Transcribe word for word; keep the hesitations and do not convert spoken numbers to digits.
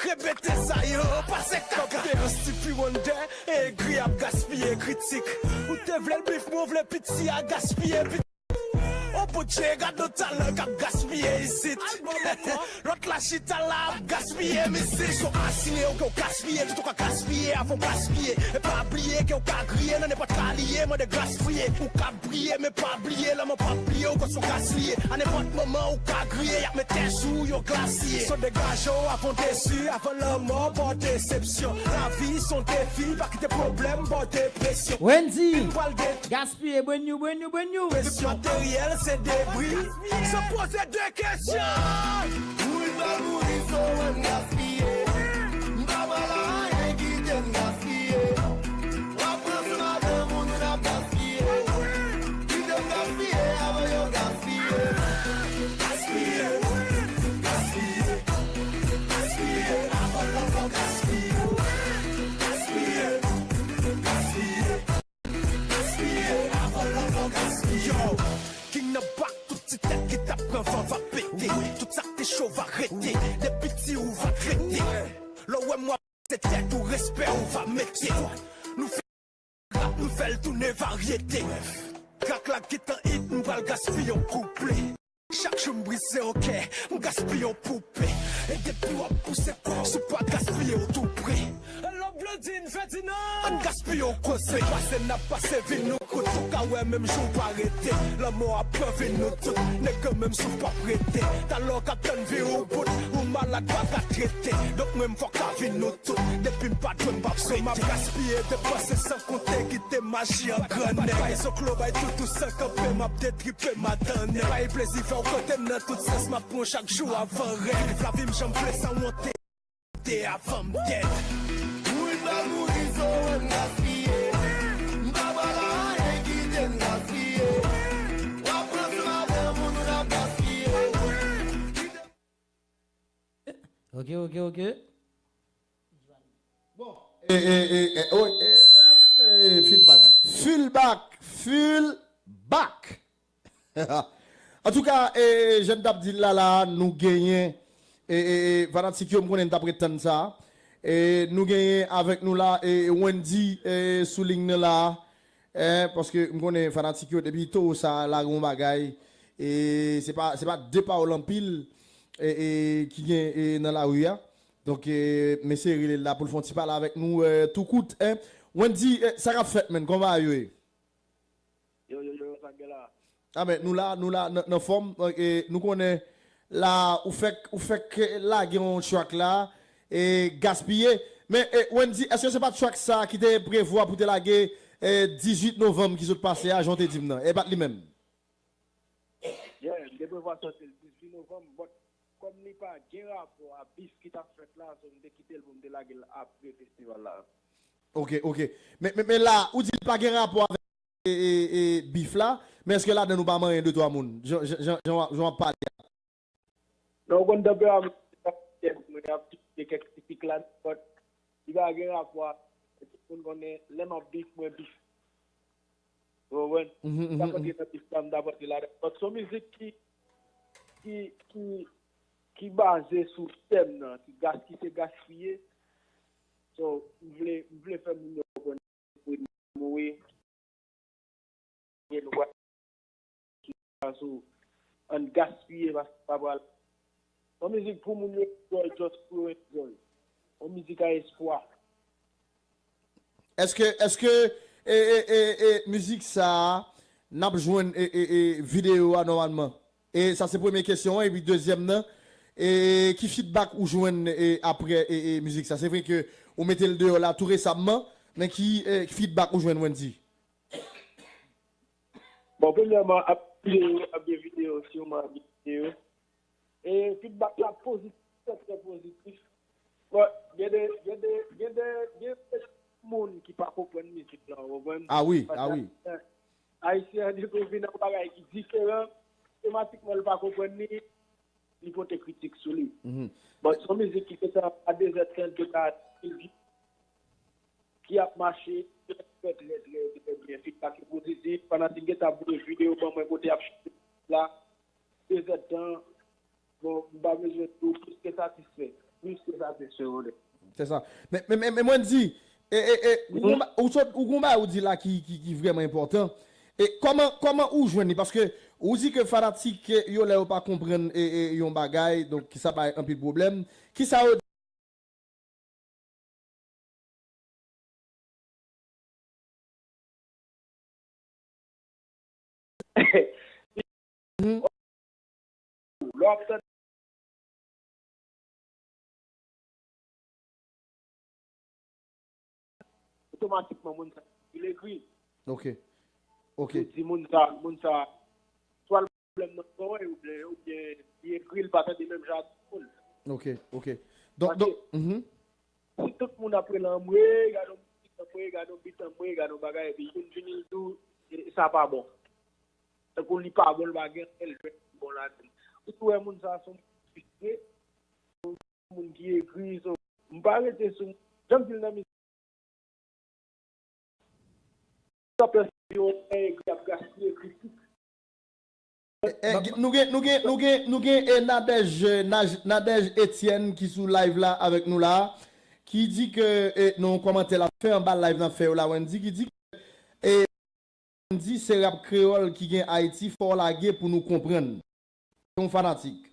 K B T sa yo pase kaka. Stevie Wonder, egri ap gaspiye kritik. Ou te vle l bif, mwen vle piti a gaspiye piti. O Bondye, gad yon talan k ap gaspiye isit. Lòt la chita la ap gaspiye mizik. So asire w ke w gaspiye, tout ou ka gaspiye avan w gaspiye. E pa bliye ke w ka griye nan nenpòt ka li ye, mande gras priye. Ou ka briye, men pa bliye, lanmò p ap bliye w, kòs ou gaspiye. A nenpòt moman ou ka griye, y ap mete sou w yon glasye. So degaje w avan w desi, avan lanmò ba w desepsyon. Lavi s on defi, pa kite pwoblèm ba w depresyon. Wendy, pral gen gaspiye, brand new, brand new, brand new. Presyon materyèl se debri. Se poze de kesyon. Moun pa mouri, so ann gaspiye. M pa pral anyen kite n gaspiye. W ap pran sou madanm moun, moun ap gaspiye. Kite m gaspiye avan yo gaspiye. Gaspiye, gaspiye, gaspiye avan lanmò gaspiye. Gaspiye, gaspiye, gaspiye avan lanmò gaspiye. Yo, King nan bak, tout ti tèt ki t ap pran van va pete. Tout sa k te cho va rete. Depi ti ou va trete. Lè w wè m w ap se tèt ou respè ou va mete. Nou fè rap, nou fè l tounen varyete. Trak la gentan hit, m pral gaspiye yon kouple. Chak jou m brize yon kè, m gaspiye yon poupe. E depi w ap pouse kò w, si w pa gaspiye w tou pre. Hello Blondine, Ferdinand. Ann gaspiye yon koze. Pase n ap pase vi nou kout, ou ka wè menm jou w pa rete. Lanmò ap pran vi nou tout, nèg menm si w p ap rete. Talè w k ap tann vi ou bout, ou malad pa ka trete. Donk mwen m fòk avè nou tout, depi m pa jwenn m p ap rete. M ap gaspiye depanse san konte kite maji an grannèg. Bay zoklo, bay toutou san kanpe, m ap detripe madanèg. Bay plezi fè w kote m nan tout sans, m ap pran chak jou avan rèv. Viv lavi m jan m vle san wonte, te avan m dèd. Moun pa mouri, so ann gaspiye. M pa pral anyen kite n gaspiye. W ap pran sou madanm moun, moun ap gaspiye. Ok, ok, ok. Bon, e, e, e, e, oh, e, e, feedback. Feedback. Feedback. Antouka, e, jan n t ap di l la, la, nou genyen, e, e, e, fanatik yo, m konnen n t ap ret tann sa. E, nou genyen avèk nou la, e, Wendy, e, sou liy nan la. Eh, paske m konnen fanatik yo, depi towo sa lage yon bagay, e se pa, se pa de pawòl anpil, e, e, ki gen, e, nan lari a. Donk, e, mesye rele l la pou l fè yon ti pale avèk nou, e, tou kout, en. Wendy, e, sa k ap fèt, menn? Kòman bagay yo ye? Yo, yo, yo, sa k gen la? A, men, nou la, nou la, nan, nan fòm, e, nou konnen la, ou fèk, ou fèk lage yon track la, e, gaspiye. Men, e, Wendy, èske se pa track sa ki te prevwa pou te lage, e, dizuit novanm ki sot pase a, jan w te di m nan? E pa t li menm? Yeah, m te prevwa sòti l dizuit novanm, but kòm li pa gen rapò a beef ki t ap fèt la, so m te kite l pou m te lage l apre festival la. Ok, ok. Men, men, men la, ou di l pa gen rapò avèk e, e, e, beef la, men èske ladan nou pa manyen de twa moun? Jan, jan, jan, jan w ap, jan w ap pale a. Non, ou konn tanperaman mwen, mwen ap touche kèk ti pik la, but li pa gen rapò a, tout moun konnen, lè m ap beef, mwen beef. Ou konprann? Mhm, mhm, m t ap antre nan beef la, m t ap antre ladan. But se yon mizik ki, ki, ki, ki baze sou tèm nan, ki gas-, ki se gaspiye. So, m vle, m vle fè moun yo konnen. Mouri. Nou pral sou ann gaspiye paske pa pral. Yon mizik pou moun yo enjoy, just pou yo enjoy. Yon mizik a espwa. Èske, èske, e, e, e, e, mizik sa a, n ap jwenn, e, e, e, videyo a nòmalman? E sa se premye kesyon an, epi dezyèm nan, e ki feedback ou jwenn, e, apre, e, e, mizik sa? Se vre ke ou mete l deyò la tou resamman, men ki, e, feedback ou jwenn, Wendy? Bon, premyèman, ap videyo, ap gen videyo, siman ap gen videyo. E feedback la pozitif, trè, trè pozitif. Bon, gen de, gen de, gen de, gen de moun ki pa konprann mizik la, ou konprann? Ah wi, ah wi. Ayisyen an dekouvri nan yon bagay ki diferan, otomatikman li pa konprann li, li pote kritik sou li. Mhm. Bon, se yon mizik ki gentan a de zè tan deja, ki ap mache trè, trè, trè, trè byen. Feedback yo pozitif, fanatik gentan ap voye videyo ban mwen kote y ap chante la. De zè tan, bon, m pa bezwen di w plis ke satisfè. Wi, se sa, se sou yo. Se sa. Men, men, men, men mwen di, e, e, e, ou gon ba- ou sot, ou gon bagay ou di la ki, ki, ki vrèman enpòtan. E kòman, kòman ou jwenn li? Paske ou di ke fanatik yo lè yo pa konprann e, e, yon bagay, donk sa bay anpil pwoblèm. Kisa yo Lè w ap tande otomatikman moun sa vin egri. Ok. Ok. Yo di moun sa, moun sa, swa l pwoblèm nan kò w, oubyen, oubyen li egri, l pa tande menm jan ak moun. Ok, ok. Donk, donk, mhm. Si tout moun ap rele anmwe, gade yon bit anmwe, gade yon bit anmwe, gade yon bagay, epi youn vini l di w, e, sa pa bon. Tankou li pa bon, l pa gen anyen l jwenn ki bon ladan l. Ou tou wè moun sa se yon moun fristre, yon moun ki egri, so, m pa rete sou, jan m di l nan mizik, sa pèsonn yo egri ap gaspiye kritik. Eh, nou gen, nou gen, nou gen, nou gen eh, Nadège, Naj- Nadège Etienne ki sou live la avèk nou la, ki di ke eh, nan yon kòmantè l ap fè anba live n ap fè yo la, Wendy, ki di ke eh, Wendy se rap kreyòl ki gen Ayiti, fò w lage pou nou konprann. Se yon fanatik.